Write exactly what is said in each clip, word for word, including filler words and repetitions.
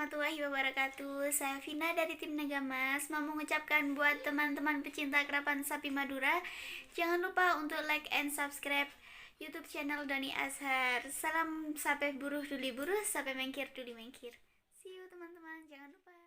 Warahmatullahi wabarakatuh. Saya Vina dari tim Nagamas mau mengucapkan buat teman-teman pecinta kerapan sapi Madura, jangan lupa untuk like and subscribe YouTube channel Doni Azhar. Salam sapè buruh duli buruh, sapè mèngkèr duli mèngkèr. See you teman-teman, jangan lupa.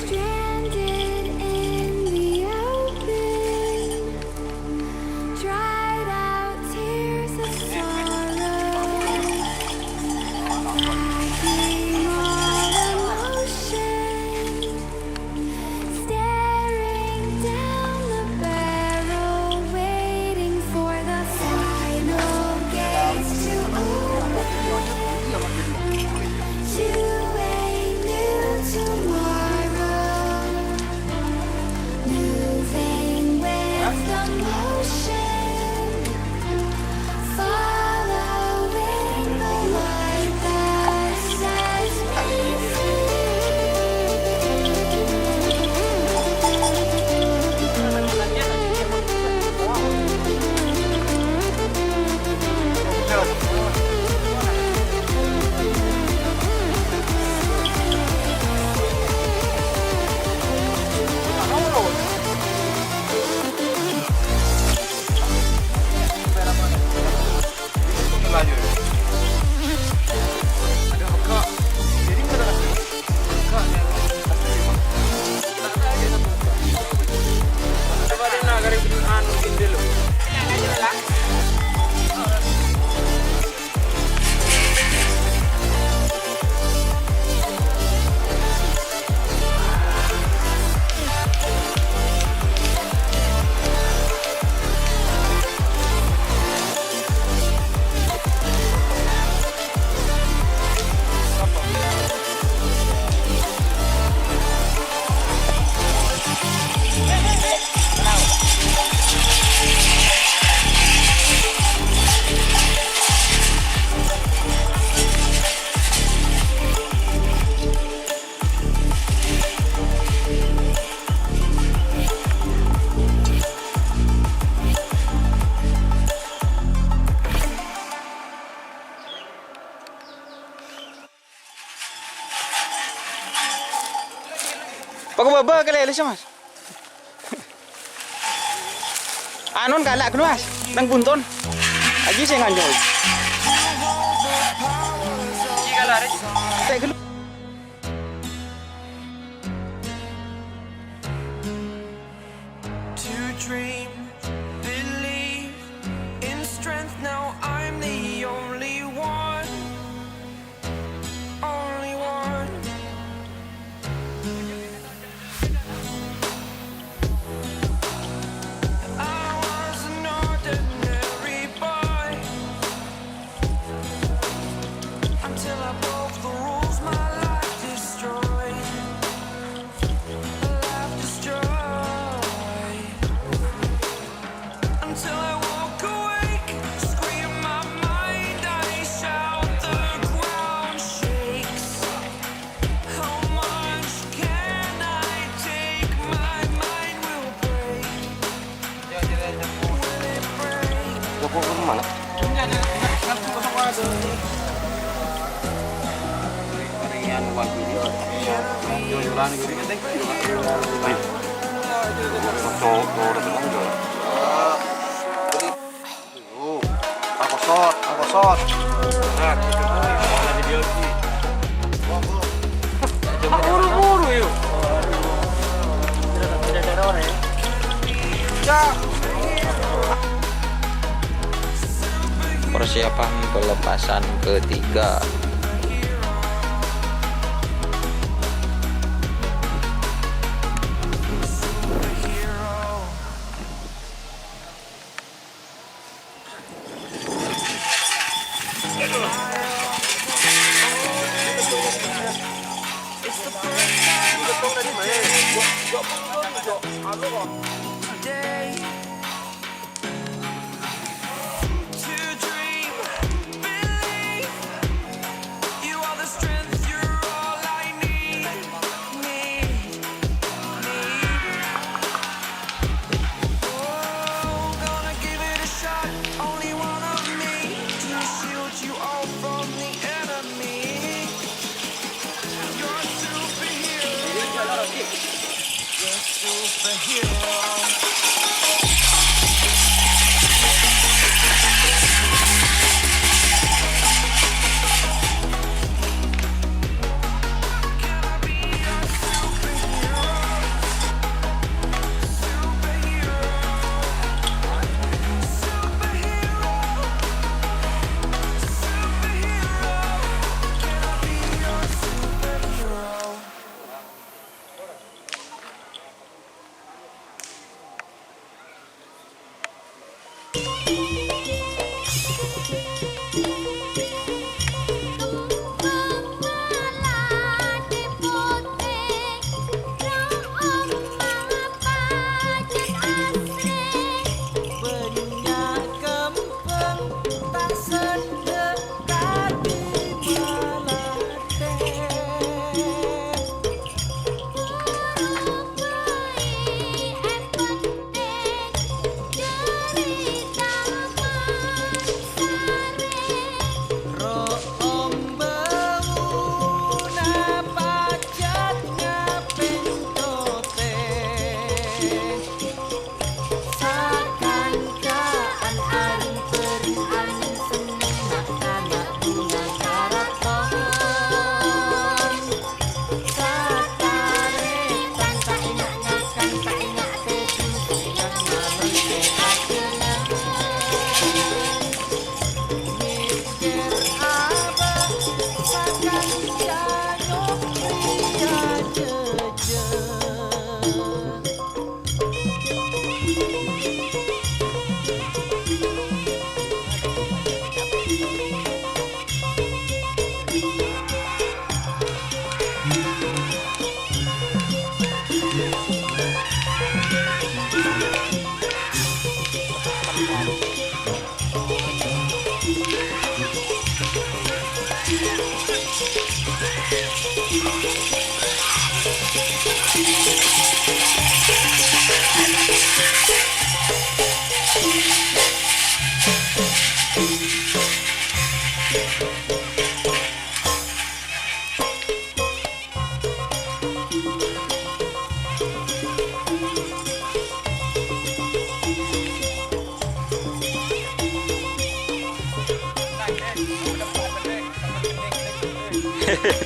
Stranded in the open, dried out tears of sorrow, lacking all emotion, staring down the barrel, waiting for the final gates to open to a new tomorrow, moving with the motion, following the light that sets me free. Pako baba kalèlè sè, Mas. Anon galak ghâno, Mas. Nang bunton. Aji sè nganjol. Iki kalau Aris. Tè ghâllu. To dream, believe in strength. Now I'm the only one, only one. I was an ordinary boy until I broke the rules. My life destroyed. Life destroyed. Tuh, tuh, udah tenang, tuh. Tuh, angkosot, angkosot. Nah, gitu, boy. Mana dia, sih? Buru-buru, yuk. Persiapan pelepasan ketiga.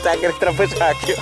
Cangkir terus lagi.